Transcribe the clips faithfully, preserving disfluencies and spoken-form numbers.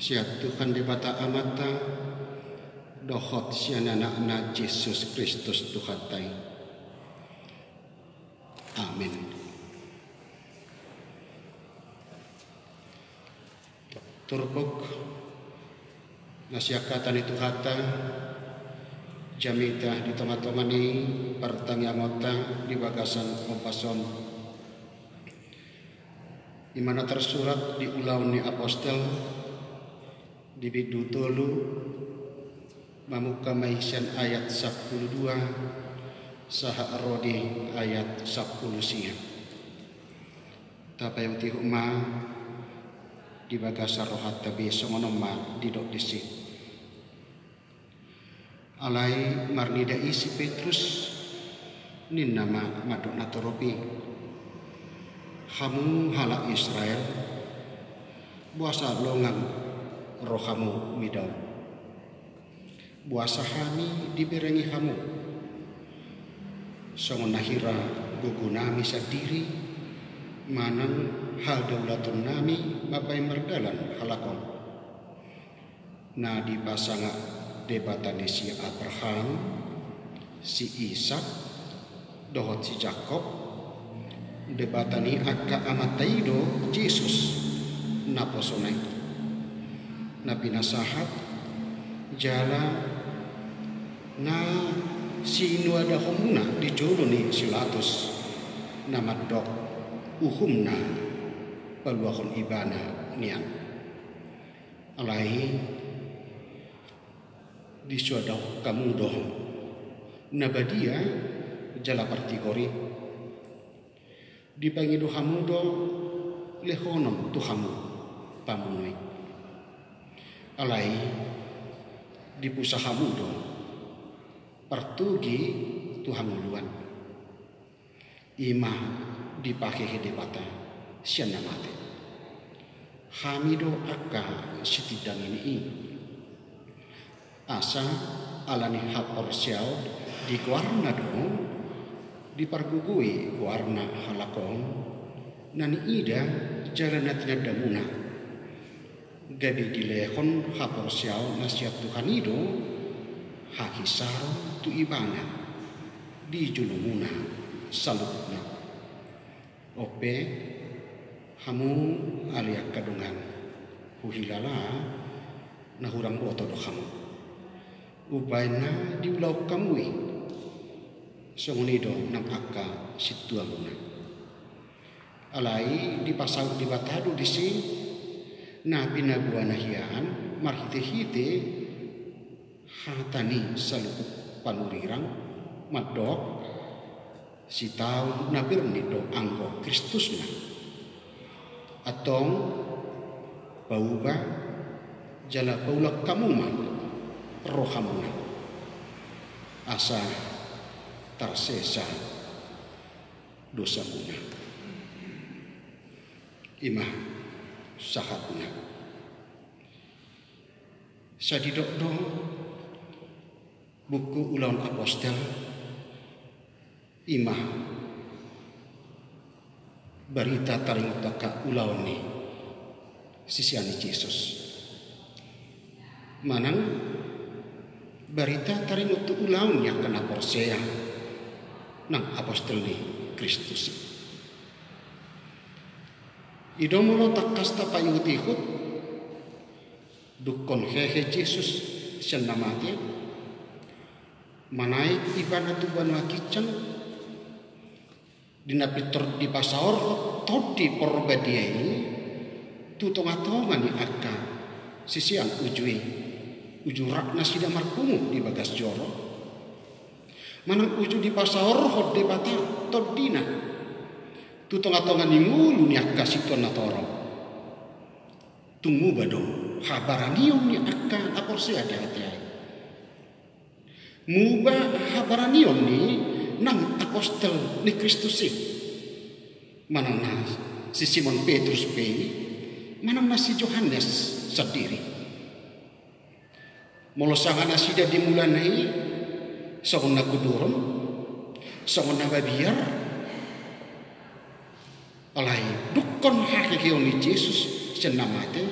Sian Tuhan Debata Amanta, dohot sian Anakna Jesus Kristus Tuhanta i. Amen. Turpuk na sian hata ni Tuhanta, jamita di tonga-tonga ni partangiangonta di bagasan ombas on. I ma na tarsurat di Ulaon ni Apostel, di bindu tolu, mamungka ma i sian ayat sampulu dua, sahat ro di ayat sampulu sia. Tapaihut-ihut ma di bagasan rohanta be songon on ma didok disi. Alai marnida i si Petrus, ninna ma mandok natorop i: Hamu halak Israel, boasa longang rohamu mida on? Boasa hami diberengi hamu? Songon na hira gogonami sandiri, manang hadaulatonnami mambahen mardalan halak on, na dipasangap Debata ni si Abraham, si Isak, dohot si Jakob, Debata ni angka amanta i do Jesus naposona i, na pinasahat jala na sinuadahonmuna di jolo ni si Pilatus, na mandok uhumna paluahon Ibana nian. Alai disuadahon hamu do na badia jala partigor i. Dipangido hamu do lehonon tu hamu pamunu i. Alai dipusa hamu do partogi tu hangoluan. I ma dipahehe Debata sian na mate. Hami do angka sitindangiNi i. Asa ala ni haporseaon di goarNa do dipargogoi goarna halak on na niida jala na tinandamuna. Gabe dilehon haporseaon na sian Tuhan i do hahisaron tu Ibana di jolomuna saluhutna. On pe, hamu ale angka dongan, huhilala na hurang boto do hamu. Umbahen na diulahon hamu i, songon i do nang angka sintuamuna. Alai dipasaut Debata do disi na pinaboana hian marhitehite hata ni saluhut panurirang, mandok: Sitaon na bernit do anggo Kristusna. Antong pauba jala paulak hamu ma rohamuna, asa tarsesa dosamuna. I ma sahatna. Sai didok do buku Ulaon Apostel, i ma barita taringot tu angka ulaon ni sisean ni Jesus. Manang barita taringot tu ulaon ni angka na porsea nang apostel ni Kristus i. I do molo tangkas tapaihut-ihut, dungkon hehe Jesus sian na mate, manaek Ibana tu banua ginjang, di na pintor dipasaorhon Tondi Porbadia i tu tonga-tonga ni angka sisean uju i, uju rap nasida marpungu di bagas joro. Manang uju dipasaorhon Debata TondiNa tu tonga-tonga ni ngolu ni angka situan na torop. Tung muba do habaranion ni angka na porsea di hatiha i. Muba habaranion ni nang apostel ni Kristus i. Manang na si Simon Petrus pe i, manang na si Johannes sandiri. Molo sanga nasida di mulana i songon na gudoron, songon na mabiar, alai dungkon haheheon ni Jesus sian na mate,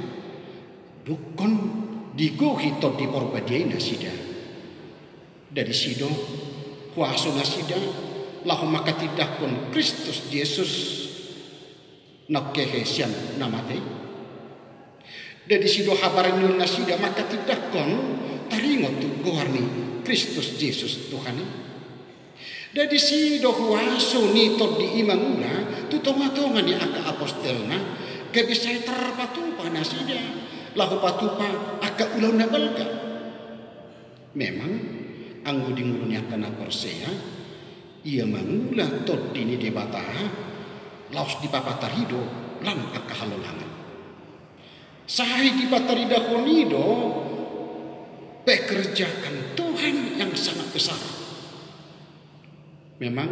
Dungkon digohi Tondi Porbadia i nasida. Ndada disi do huaso nasida laho manghatindanghon Kristus Jesus naung hehe sian na mate i. Ndada disi do habaranion nasida manghatindanghon taringot tu goar ni Kristus Jesus Tuhan i. Ndada disi do huaso ni tondi i mangula tu tongatonga ni angka apostelna, gabe sai tarpatupa nasida laho patupa angka ulaon na balga. Memang anggo di ngolu ni angka na porsea, ia mangula tondi ni Debata laos dipapatari do lan angka halongangan. Sai dipataridahon i do pekerjaan Tuhan yang sangat besar. Memang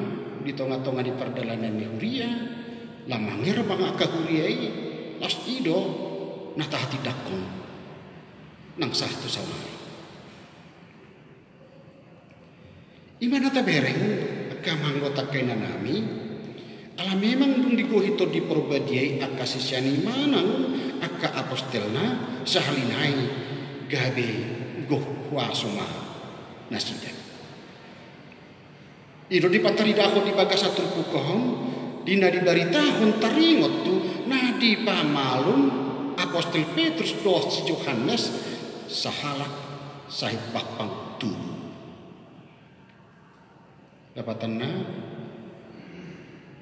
di tongatonga ni pardalanan ni huria, lam mangerbang angka huria i, laos i do na tahatindanghon nang sahat tu saonari. I ma na tabereng, angka amang dohot angka inanami, ala memang dung digohi Tondi Porbadia i angka sisean i manang angka apostelna, sahali nai gabe gok huaso ma nasida. I do dipataridahon di bagasan turpuk on, di na dibaritahon taringot tu na dipamalum apostel Petrus dohot si Johannes, sahalak sahit pangpang tubu. Dapatanna,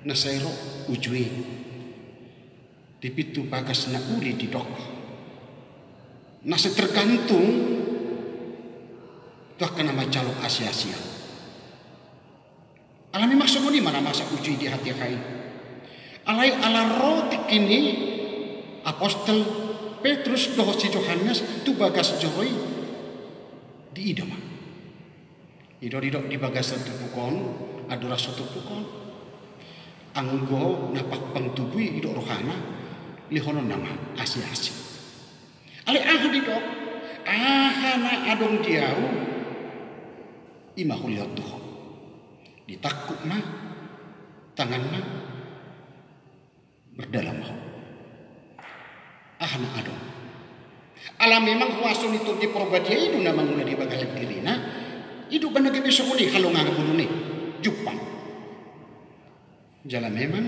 na sai ro uju i di pintu bagas na uli didok, na sai tergantung tu angka na manjalo asiasian. Ala memang songon i ma na masa uju i di hatiha i. Alai ala ro tingki ni apostel Petrus dohot si Johannes tu bagas joro i, diida ma. I do didok di bagasan turpuk on, andorang so turpuk on, anggo na pangpang tubu i didok rohana, lehononna ma asiasi. Alai aha didok? Aha na adong di ahu, i ma hulehon tu ho. Ditangkup ma tanganna, mardalan ma ho. Aha na adong? Ala memang huaso ni Tondi Porbadia i do na mangula di bagasan dirina, i do umbahen na gabe songon i halongangan ngoluna i, jumpang. Jala memang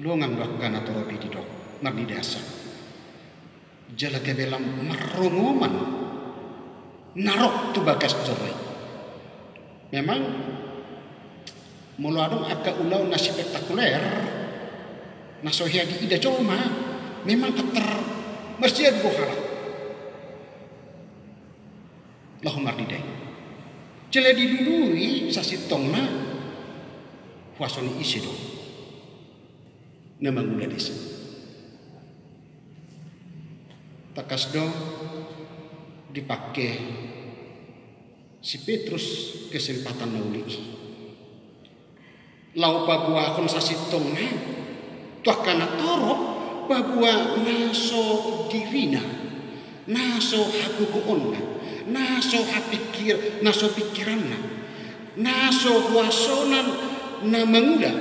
longang do angka na torop i didok, marnidasa. Jala gabe lam marrongoman na ro tu bagas joro i. Memang molo adong angka ulaon na spektakuler, na so hea diida jolma, memang antar marsiadu do halak laho marnida i. Jala dilului sasintongna huaso ni ise do na mangula disi. Tangkas do dipangke si Petrus kesempatan na uli i laho paboahon sasintongna tu angka na torop, paboa na so dirina, na so hagogoonna, na so hapingkir-, na so pingkiranna, na so huasona na mangula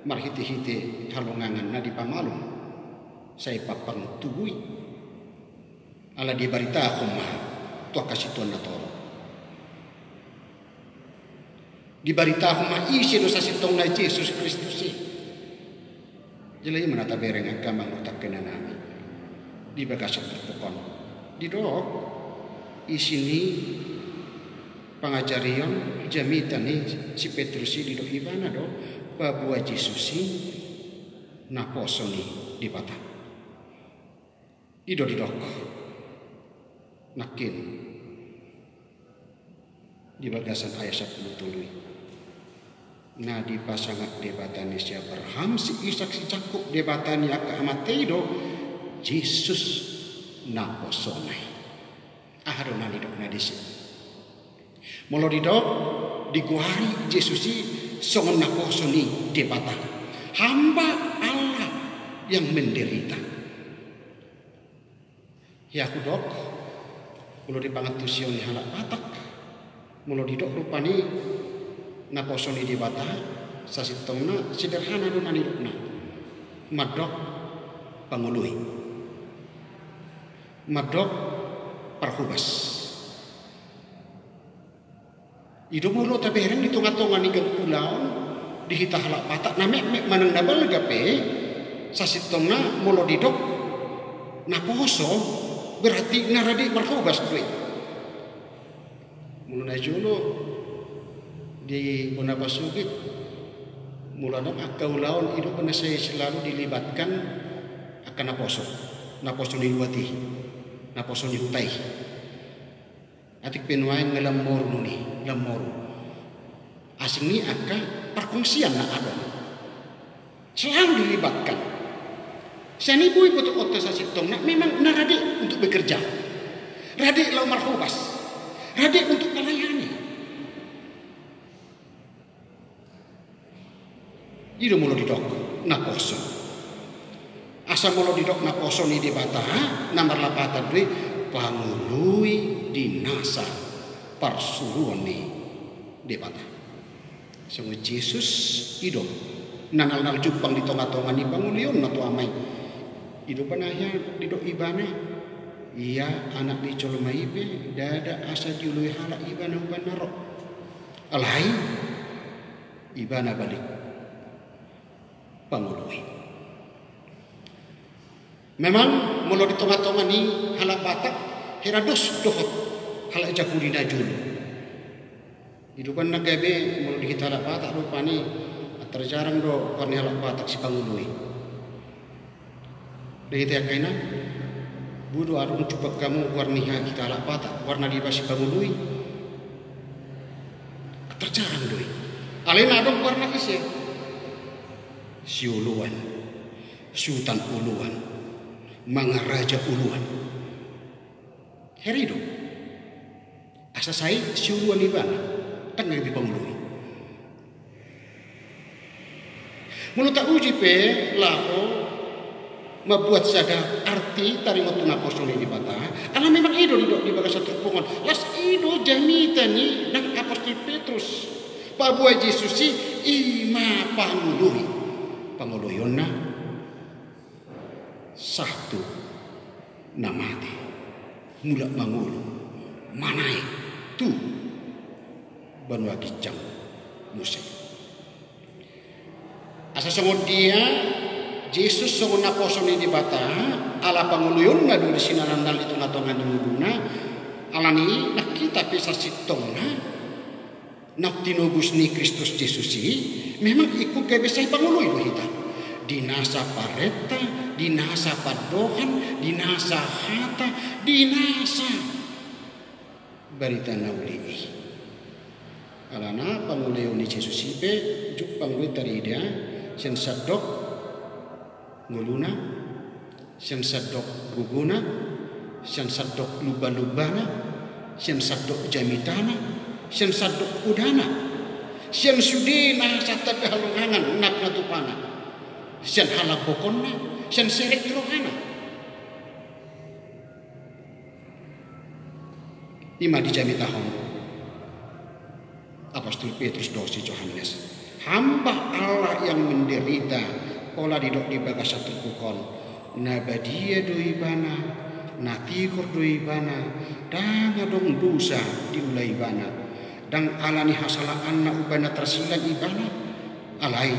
marhitehite halongangan na dipamalum sahit pangpang tubu i. Ala dibaritahon ma tu angka situan na torop. Dibaritahon ma ise do sasintongna Jesus Kristus i. Jala i ma na tabereng angka amang dohot angka inanami di bagasan turpuk on. Didok isi ni pangajarion jamita ni si Petrus i, didok ibana do paboa Jesus i naposo ni Debata. I do didok nangkin di bagasan ayat sampulu tolu i. Na dipasangap Debata ni si Abraham, si Isak, si Jakkob, Debata ni angka amanta i do Jesus naposona i. Aha do na nidokna disi? Molo didok, digoari Jesus i songon naposo ni Debata, hamba Allah yang menderita. Ia hudok, molo di pangantusion ni halak Batak, molo didok rupani naposo ni Debata, sasintongna sederhana do na nidokna, mandok pangoloi. Mandok parhobas. I do molo tabereng di tonga-tonga ni ganup ulaon di hita halak Batak, na metmet manang na balga pe, sasintongna molo didok na poso, berarti na rade marhobas do i. Molo na jolo di bona pasogit, molo adong angka ulaon i do pe na sai selalu dilibatkan angka na poso, na poso ni luat i, na poso ni huta i. Atik pe nuaeng nga lam moru nuni, lam moru. Asing ni angka parkongsian na adong. Selalu dilibatkan. Sian i boi botoonta sasintongna memang na rade untuk bekerja. Rade laho marhobas. Rade untuk melayani. I do molo didok na poso. Asa molo didok na poso ni Debata, na marlapatan do i pangoloi di nasa parsuruon ni Debata. Songon Jesus i do na nalnal jumpang di tonga-tonga ni pangoloionna tu Ama i. I do pe na hea didok ibana, ia Anak ni jolma i pe ndada asa dioloi halak ibana umbahen na ro. Alai ibana balik pangoloi. Memang molo di tonga-tonga ni halak Batak, hera dos dohot halak Jahudi na jolo. I do pe na gabe molo di hita halak Batak rupani, tarjarang do goar ni halak Batak sipangoloi. Dang ite angka ina, boi do adong jumpang hamu goar ni hita halak Batak, goar na dibahen sipangoloi. Tarjarang do i. Alai na adong goarna ise? Sioloan, siutan oloan, mangaraja oloan. Hera i do. Asa sai sioloan ibana, dang gabe pangoloi. Molo tauji pe laho mambuat sada arti taringot tu na poso ni Debata, ala memang i do didok di bagasan turpuk on. Las i do jamita ni nang Apostel Petrus. Paboa Jesus i, i ma pangoloi. Pangoloionna sahat tu na mate, mulak mangolu, manaek tu banua ginjang muse. Asa songon dia Jesus songon na poso ni Debata, ala pangoloionna do disi na nalnal di tonga-tonga ni ngoluna, alani i nang hita pe sasintongna, naung tinobus ni Kristus Jesus i, memang ingkon gabe sai pangoloi do hita. Di nasa parenta, di nasa pandohan, di nasa hata, di nasa barita na uli i. Alana pangoloion ni Jesus i pe jumpang do i tarida sian sandok ngoluna, sian sandok gogona, sian sandok lumba-lumbana, sian sandok jamitana, sian sandok hodana, sian sude nasa tanda halongangan na pinatupana, sian halambokonna, sian serep ni rohana. I ma dijamitahon Apostel Petrus dohot si Johannes, hamba Allah yang menderita, pola didok di bagasan turpuk on, na badia do ibana, na tigor do ibana, dang adong dosa diula ibana, dang alani hasalaanna umbahen na tarsilang ibana, alai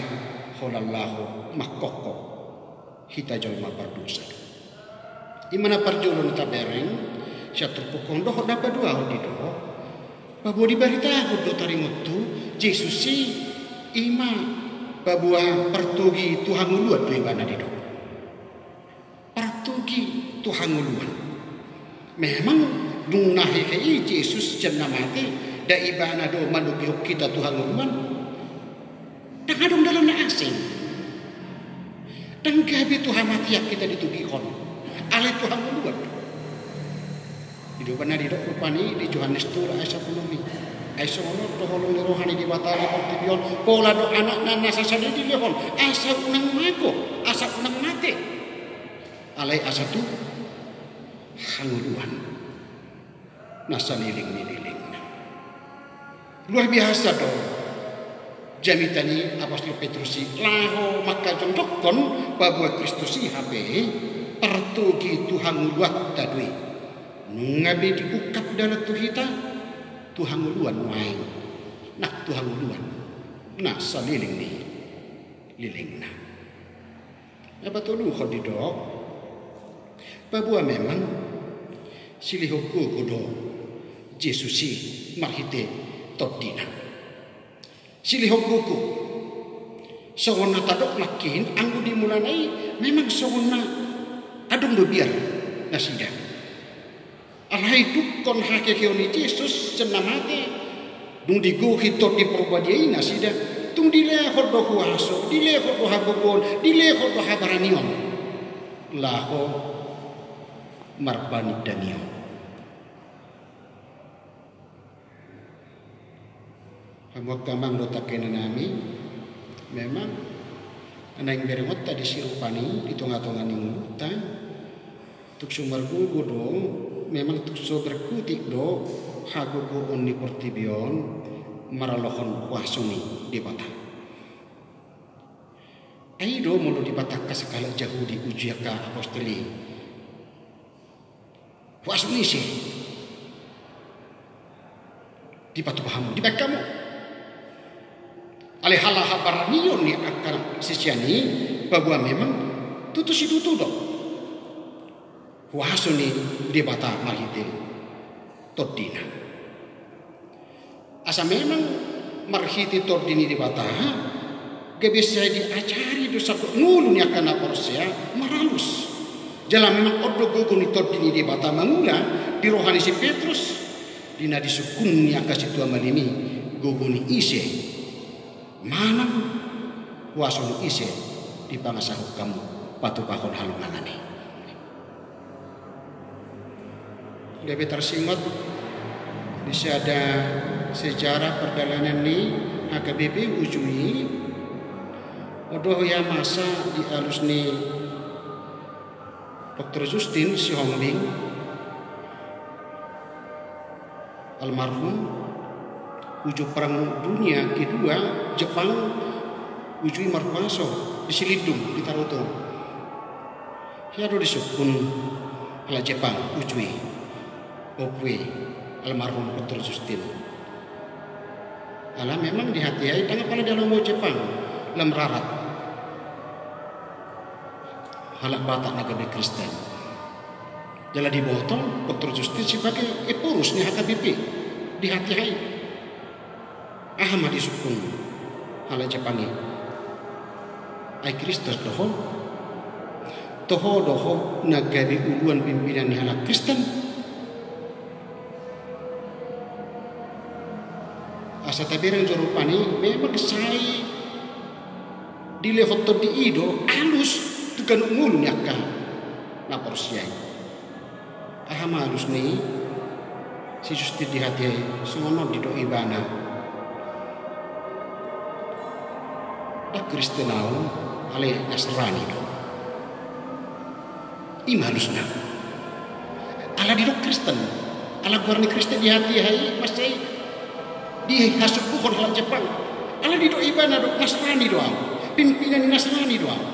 holan laho mangkophop hita jolma pardosa. I ma na parjolo na tabereng sian turpuk on dohot na paduahon didok, paboa dibaritahon do taringot tu Jesus i, i ma paboa partogi tu hangoluan do ibana didok. Partogi tu hangoluan. Memang dung na hehe i Jesus sian na mate, nda ibana do manogihon hita tu hangoluan. Dang adong dalan na asing. Dang gabe tu hamatean hita ditogihon, alai tu hangoluan. I do umbahen na didok rupani di Johannes tolu ayat sampulu onom i, ai songon on do holong ni roha ni Debata di portibi on, pola do Anakna na sasada i dilehon, asa unang mago, asa unang mate, alai asa tu hangoluan na saleleng ni lelengna. Luar biasa do jamita ni Apostel Petrus i laho manghajongjongkon paboa Kristus i hape partogi tu hangoluanta do i. Nunga be diungkap dalan tu hita, tu hangoluan nuaeng, nang tu hangoluan na saleleng ni lelengna. Na patoluhon didok, paboa memang silehon gogo do Jesus i marhite tondina. Silehon gogo. Songon na tadok nangkin, anggo di mulana i memang songon na adong do biar nasida. Alai dungkon haheheon ni Jesus sian na mate, dung digohi Tondi Parbadia i nasida, tung dilehon do huaso, dilehon do hagogoon, dilehon do habaranion laho marpanindangion. Hamu angka amang dohot angka inanami, memang naeng berengonta di sirupan i di tongatonga ni ngolunta, tung so margogo do, memang tung so berkutik do hagogoon ni portibi on maralohon huaso ni Debata. Ai do molo dibatangkas halak Jahudi uju angka apostel i, huaso ni ise? Dipatupa hamu, dibaen hamu. Alai ala habaranion ni angka sisean i, paboa memang tutu situtu do huaso ni Debata marhite tondina. Asa memang marhite Tondi ni Debata gabe sai diajari do sandok ngolu ni angka na porsea maralus. Jala memang on do gogo ni Tondi ni Debata mangula di roha ni si Petrus, di na disungkun ni angka sintua malim i, gogo ni ise manang huaso ni ise dipangasahon hamu patupahon halongangan i. Gabe tarsingot di sada sejarah pardalanan ni H K B P uju i, on do hea masa di alus ni Doktor Justin Sihombing, almarhum, uju Perang Dunia Kedua, Jepang uju i marhuaso di Silindung, di Tarutung. Hea do disungkun halak Jepang uju i, ompu i, almarhum Doktor Justin. Ala memang di hatiha i ndang apala dialomo Jepang lam rarat halak Batak na gabe Kristen. Jala diboto Doktor Justin sebagai Ephorus ni H K B P di hatiha i. Aha ma disungkun halak Jepang i? Ai Kristen do ho? Toho do ho na gabe uluan pimpinan ni halak Kristen? Asa tabereng jo rupani memang sai dilehon Tondi i do alus tu ganup ngolu ni angka na porsea i. Aha ma alus ni si Justin di hatiha i? Songon on didok ibana, ndang Kristen ahu, alai Nasrani do. I ma alusna. Ala didok Kristen, ala goar ni Kristen di hatiha i, mansai dihasumbuhon halak Jepang. Ala didok ibana do Nasrani do ahu, pimpinan ni Nasrani do ahu.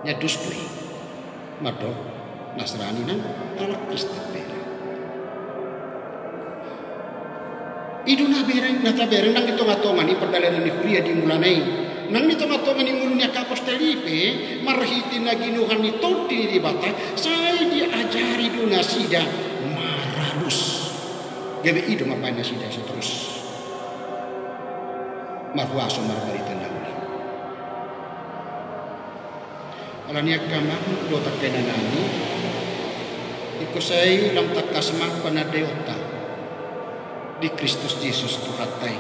Nian dos do i mandok Nasrani nang halak Kristen bere. I do na bereng, na tabereng nang di tongatonga ni pardalanan ni huria di mulana i. Nang di tongatonga ni ngolu ni angka apostel i pe, marhite na ginuhan ni Tondi ni Debata, sai diajari do nasida maralus. Gabe i do mambahen nasida seterus marhuaso marbarita na uli. Alani i angka amang dohot angka inanami, ingkon sai lam tangkas ma panandaion ta di Kristus Jesus Tuhanta i.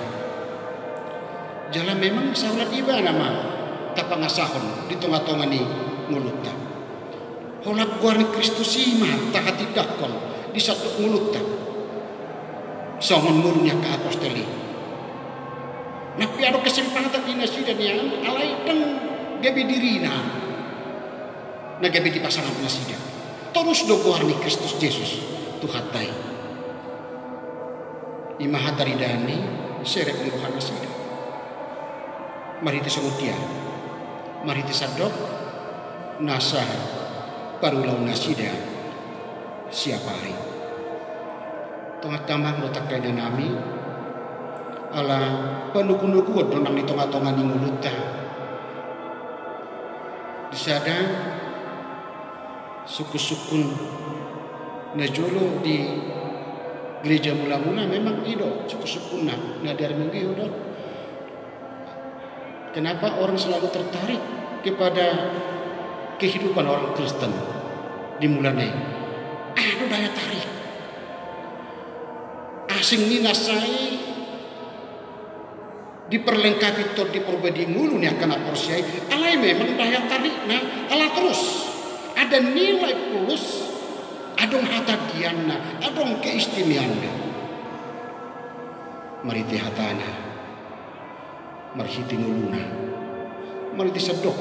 Jala memang saolat ibana ma tapangasahon di tongatonga ni ngolunta. Holan goar ni Kristus i ma tahatindangkon di sandok ngolunta. Songon ngolu ni angka apostel i. Nang pe adong kesempatan di nasida nian, alai ndang gabe dirina na gabe dipasangap nasida. Torus do goar ni Kristus Jesus Tuhanta i. I ma hataridaan ni serep ni roha nasida. Marhite songon dia? Marhite sandok nasa parulaonnasida siapari. Tong angka amang dohot angka inanami, ala panogunoguon do nang di tongatonga ni ngolunta. Di sada sungkunsungkun na jolo di gereja mulamula memang i do sungkunsungkunna na di ari Minggu i do. Kenapa orang selalu tertarik kepada kehidupan orang Kristen di mulana i? Aha do daya tarik? Asing ni na sai diperlengkapi Tondi Porbadia i ngolu ni angka na porsea i, alai memang daya tarikna ala torus ada nilai plus, adong hatangianna, adong keistimewaanna. Marhite hatana, marhite ngoluna, marhite sandok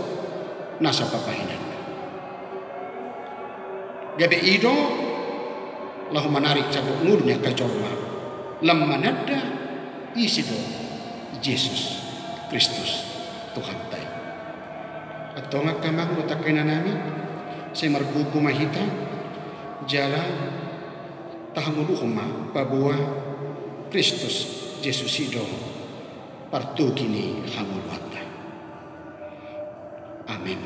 nasa papahinanna. Gabe i do laho manarik sandok ngolu ni angka jolma lam mananda ise do Jesus Kristus Tuhanta i. Antong angka amang dohot angka inanami, sai margogo ma hita jala tahangoluhon ma paboa Kristus Jesus i do partogi ni hangoluanta. Amen.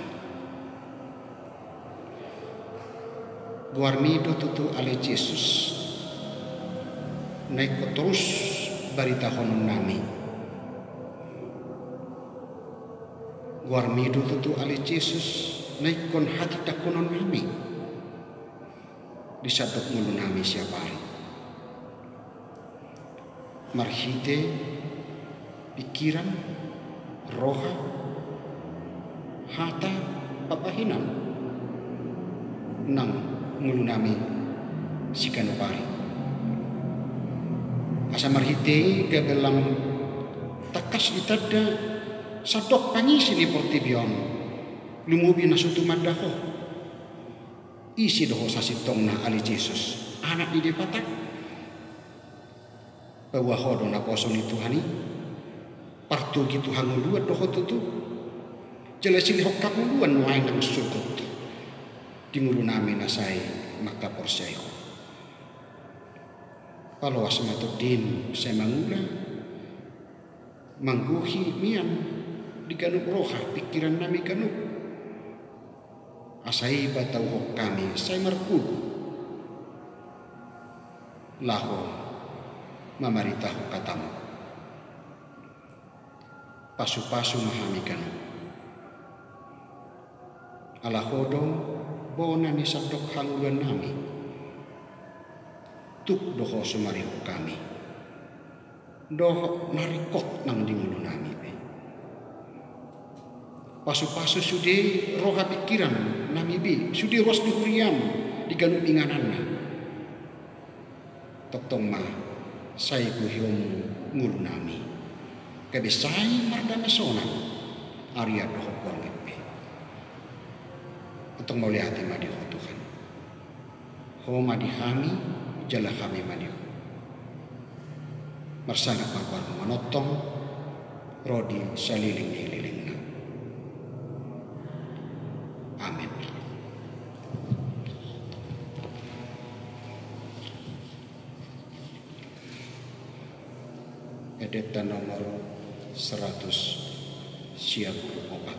Goarmi do tutu ale Jesus na ingkon torus baritahononnami. Goarmi do tutu ale Jesus na ingkon hatindangkononnami di sandok ngolunami siapari. Marhite pingkiran, roha, hata, papahinan nang ngolunami siganup ari. Asa marhite i gabe lam tangkas ditanda sandok pangisi ni portibi on, lumobi na so tumanda ho. Ise do ho sasintongna ale Jesus, Anak ni Debata? Paboa ho do naposo ni Tuhan i, partogi tu hangoluan do ho tutu. Jala silehon hangoluan nuaeng nang sungkun di ngolunami na sai mangkaporseai ho. Paloas ma tondim sai mangula, manggohi mian di ganup roha pingkirannami ganup. Asa iba tauhon hami sai margogo laho mamaritahon hatamu. Pasupasu ma hami ganup. Ala ho do bona ni sandok hangoluannami. Tuk do ho sumarihon hami dohot na ringkot nang di ngolunami be. Pasupasu sude roha pingkirannami be, sude ruas ni huriam di ganup ingananna. Tongtong ma sai gohionmu ngolunami, gabe sai mardame sonang arian dohot borngin be. Tongtong mauliate ma di ho Tuhan. Ho ma di hami, jala hami ma di ho. Marsangap ma goarmu manongtong ro di saleleng ni lelengna. Amen. Pendeta nomor seratus sia puluh opat.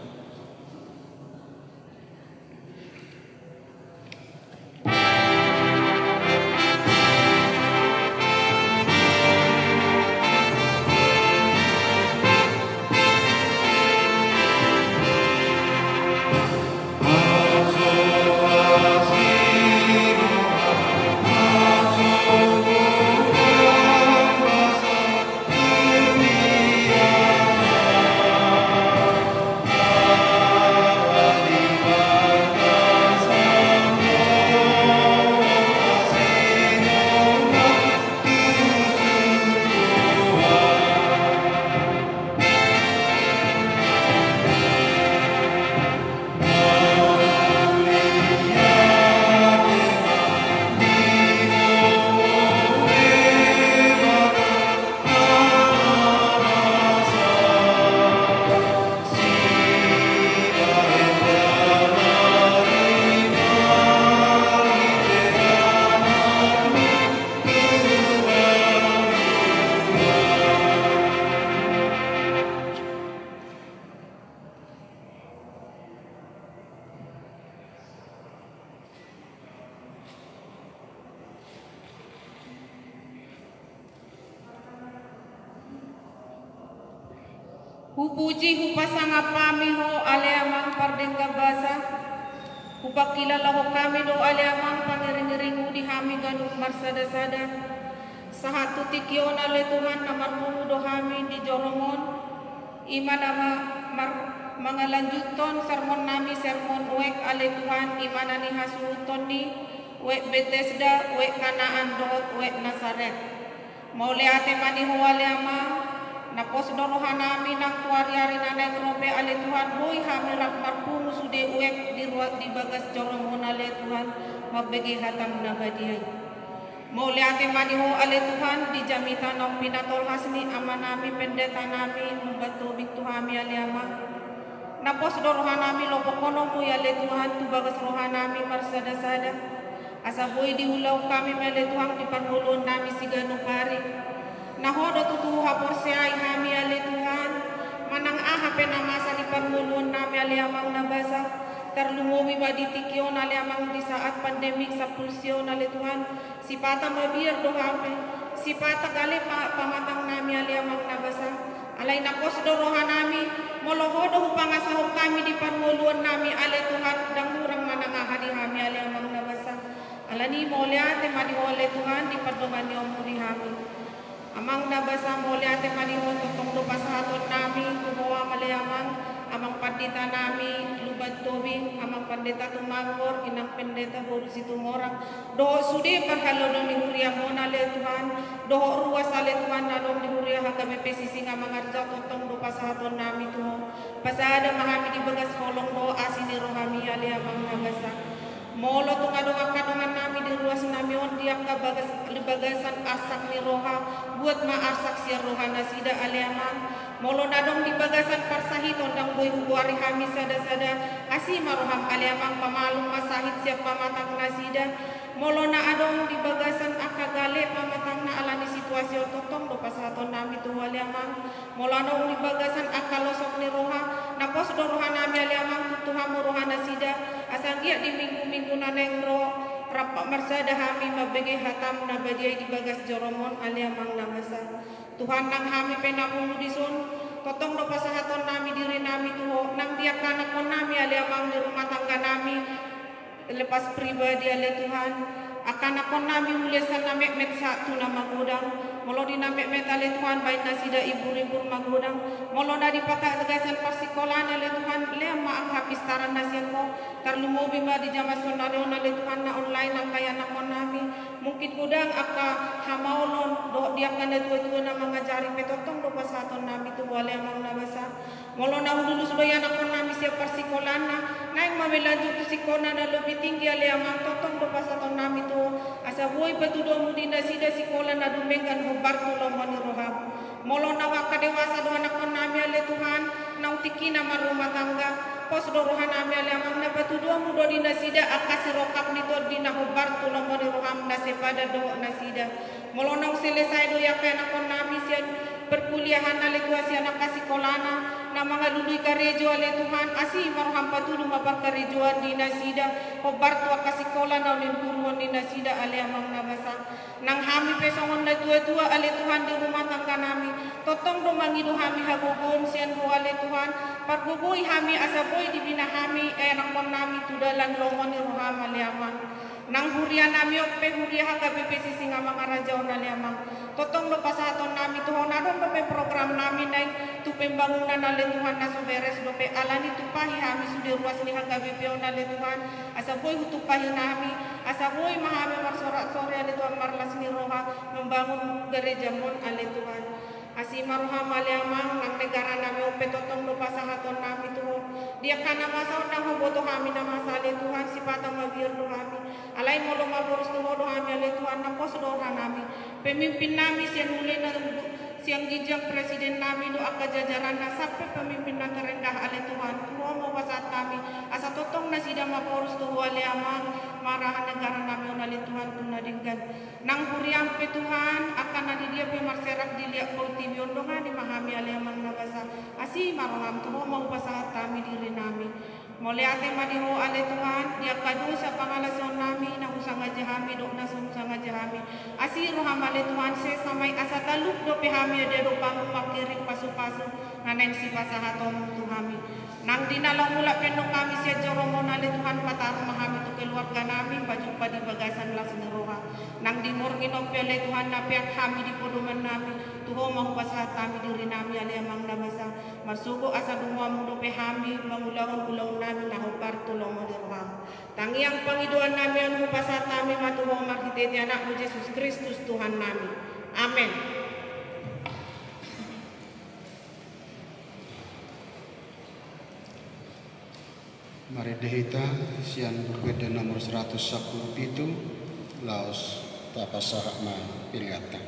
Hupuji hupasangap hami Ho ale Amang pardenggan basa. Hupangkilalahon hami do ale Amang pangiringiringMu di hami ganup marsada-sada. Sahat tu tingki on ale Tuhan na marpungu do hami di joroMon. I ma na ma-, mar-, mangalanjuthon sermon nami, sermon uek ale Tuhan, i ma na nihasuhuton ni uek Betesda, uek Kanaan dohot uek Nasaret. Mauliate ma di Ho ale Amang, na pos do roha nami nang tu ari-ari na naeng ro pe ale Tuhan, boi hami rap marpungu sude uek di ruas di bagas joroMon ale Tuhan, mambege hataM na badia i. Mauliate ma di Ho ale Tuhan, di jamita naung pinatolhas ni ama nami, pendeta nami, Lumban Tobing tu hami ale Amang. Na pos do roha nami lompokhononMu i ale Tuhan, tu bagas roha nami marsada-sada. Asa boi diulahon hami ma ale Tuhan di parngoluon nami siganup ari. Na Ho do tutu haporseai hami ale Tuhan, manang aha pe na masa di parngoluon nami ale Amang na basa. Tarlumobi ma di tingki on ale Amang di saat pandemi sampulu sia on ale Tuhan. Sipata mabiar do hami, sipata gale pa-, pamatang nami ale Amang na basa. Alai na pos do roha nami, molo Ho do hupangasahon hami di parngoluon nami ale Tuhan, ndang hurang manang aha di hami ale Amang na basa. Alani mauliate ma di Ho ale Tuhan di pardonganionMu di hami. Amang na basa, mauliate ma di Ho, tongtong do pasahaton nami tu Ho ale Amang, Amang Pandita nami Lumban Tobing, Amang Pandita Tumangor, Inang Pendeta boru Situmorang, dohot sude parhalado ni huriaMon ale Tuhan, dohot ruas ale Tuhan na adong di huria H K B P Sisingamangaraja, tongtong do pasahaton nami tu Ho. Pasada ma hami di bagas holong dohot asi ni rohaMi ale Amang na basa. Molo tung adong angka dongan nami di ruas nami on di angka bagas, di bagasan arsak ni roha, buat ma arsak sian roha nasida ale Amang. Molo na adong di bagasan parsahiton ndang boi hugoari hami sada-sada, asi ma rohaM ale Amang, pamalum ma sahit sian pamatang nasida. Molo na adong di bagasan angka gale pamatangna alani situasi on, tongtong do pasahaton nami tu Ho ale Amang. Molo adong di bagasan angka losok ni roha, na pos do roha nami ale Amang, tuntu hamu roha nasida, asa anggiat di minggu-minggu na naeng ro, rap marsada hami mambege hataM na badia i di bagas joroMon ale Amang na basa. Tuhan, nang hami pe na pungu dison, tongtong do pasahaton nami diri nami tu Ho, nang di angka anakkon nami ale Amang, di rumah tangga nami, lepas pribadi ale Tuhan, angka anakkon nami mulai sian na metmet sahat tu na magodang. Molo di na metmet ale Tuhan, baen nasida imbur-imbur magodang. Molo na di bagasan parsikolaan ale Tuhan, lean ma angka pistaran na sian Ho. Tarlumobi ma di jaman sonari on ale Tuhan na online angka anakkon nami. Mungkin godang angka hamaolon dohot di angka natua-tua na mangajari pe, tongtong do pasahaton nami tu Ho ale Amang na basa. Molo na lulus do i anakkon nami sian parsikolaanna, naeng ma melanjut tu sikola na lobi tinggi ale Amang, tongtong do pasahaton nami tu Ho, asa boi patuduonMu di nasida sikola na dumenggan hombar tu lomo ni rohaM. Molo naung angka dewasa do anakkon nami ale Tuhan, naung tingkina marrumah tangga, pos do roha nami ale Amang, na patuduonMu do di nasida angka sirongkap ni tondi na hombar tu lomo ni rohaM na sepadan dohot nasida. Molo naung selesai do i angka anakkon nami sian perkuliahan ale Tuhan, sian angka sikolana na mangalului karejo ale Tuhan, asi ma rohaM, patudu ma parkarejoan di nasida, hombar tu angka sikola na nihuruon ni nasida ale Amang na basa. Nang hami pe songon natua-tua ale Tuhan di rumah tangga nami, tongtong do mangido hami hagogoon sian Ho ale Tuhan, pargogoi hami asa boi dibina hami anakkon nami tu dalan lomo ni rohaM ale Amang. Nang huria nami on pe huria H K B P Sisingamangaraja on ale Amang, tongtong do pasahaton nami tu Ho, na adong dope program nami naeng tu pembangunan ale Tuhan na so beres dope, alani tumpahi hami sude ruas ni H K B P on ale Tuhan, asa boi hutumpahi hami, asa boi ma hami marsorak-sorai ale Tuhan marlas ni roha membangun garejaMon ale Tuhan. Asi ma rohaM ale Amang, nang negara nami on pe tongtong do pasahaton nami tu Ho. Di angka na masa on ndang huboto hami na masa ale Tuhan, sipata mabiar do hami. Alai molo maporus tu Ho do hami ale Tuhan, na pos do roha nami. Pemimpin nami sian mulai na sian ginjang presiden nami dohot angka jajaranna sampe pemimpin na terendah ale Tuhan, tu Ho ma hupasahat hami, asa tongtong nasida maporus tu Ho ale Amang, marahan negara nami on ale Tuhan tu na denggan. Nang huriaM pe Tuhan, angka na di dia pe marserak di liat portibi on, dongani ma hami ale Amang na basa. Asi ma rohaM, tu Ho ma hupasahat hami diri nami. Mauliate ma di Ho ale Tuhan, di angka dosa pangalaosion nami na husangaja hami dohot na so husangaja hami. Asi roham ale Tuhan, sesa ma i asa talup dope hami di adopanmu mangkirim pasupasu na naeng sipasahatonmu tu hami. Nang di na laho mulak pe annon hami sian joromon ale Tuhan, pataru ma hami tu keluarganami, pajumpang di bagasan las ni roha. Nang di morning on pe ale Tuhan, na peak hami di podomannami, tu Ho ma hupasahat hami dirinami ale Amang na basa. Marsogot asa dohonon dope hami mangulahon ulaonnami na hombar tu lomo ni roham. Tangiang pangidoannami on hupasahat hami ma tu Ho marhitehite Anakmu Jesus Kristus Tuhannami. Amen. Marende hita sian Buku Ende nomor seratus sampulu pitu, laos tapasahat ma peleanta.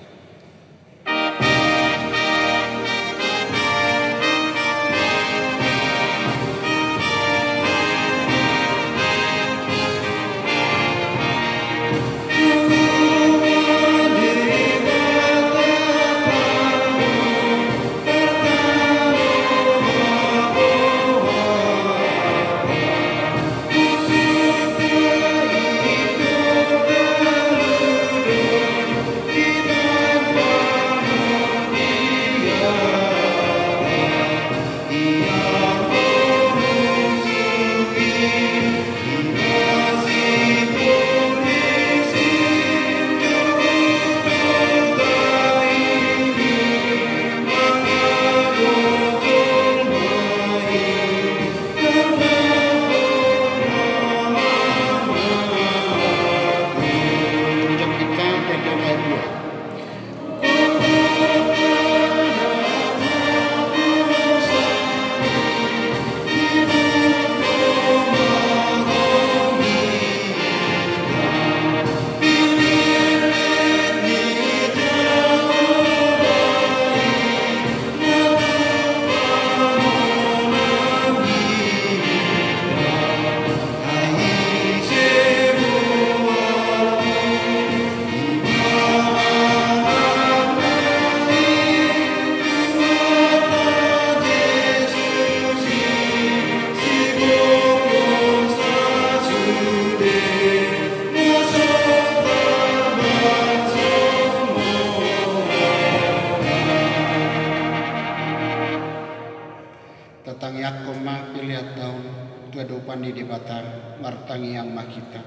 Tatangiangkon ma peleanta on tu adopan ni Debata. Martangiang ma hita.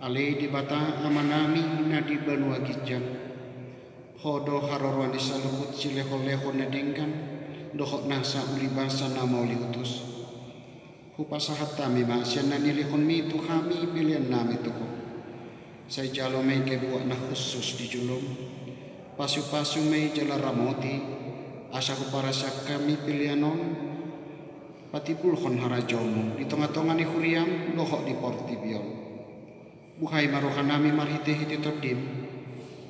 Ale Debata Amanami na di banua ginjang, Ho do haroroan ni saluhut silehonlehon na denggan dohot nasa ulibasa na mauliutus. Hupasahat hami ma sian na nilehonmi tu hami peleannami tu Ho. Sai jalo ma i kebuat na hushus di jolom. Pasupasu ma i jala ramoti, asa huparasiak hami pelean on patimbulhon harajaonmu di tongatonga ni huriam dohot di portibi on. Buhai ma rohanami marhitehite Tondim,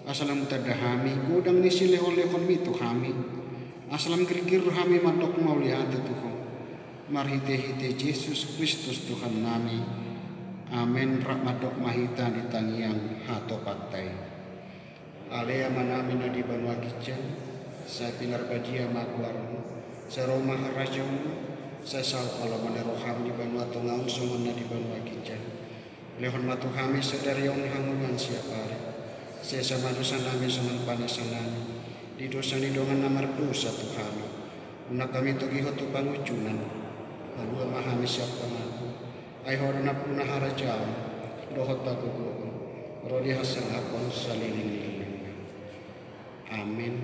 asa lam tanda hami godang ni silehonlehonmi tu hami, asa lam girgir hami mandok mauliate tu Ho. Marhitehite Jesus Kristus Tuhannami. Amen. Rap mandok ma hita di tangiang hatopanta i. Ale Amanami na di banua ginjang, sai pinarbadia ma goarmu, sai ro ma harajaonmu, sai saut ma lomo ni roham di banua tonga on songon na di banua ginjang. Lehon ma tu hami sadari on hangoluan siapari. Sesa ma dosanami songon panesanami di dosa ni dongan na mardosa tu hami. Unang hami togihon tu pangunjunan. Palua ma hami sian pangago. Ai Ho do nampuna harajaon dohot hagogoon ro di hasangapon saleleng ni lelengna. Amen.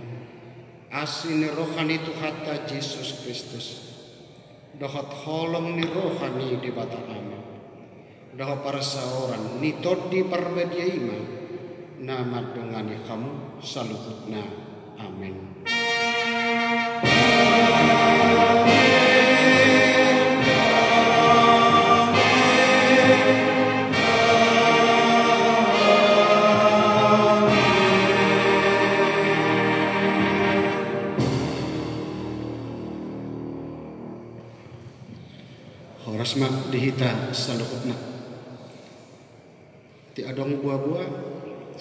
Asi ni roha ni Tuhanta Jesus Kristus dohot holong ni roha ni Debata Ama dohot parsaoran ni Tondi Parbadia i ma na mandongani hamu saluhutna. Amen. Horas ma di hita saluhutna. Atik adong boaboa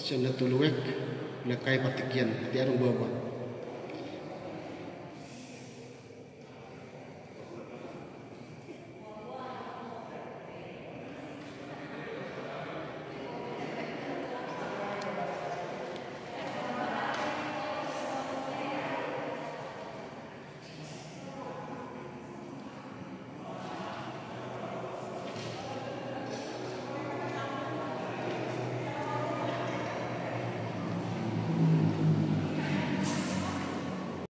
sian na tolu aek, lengkai partingkian, atik adong boaboa.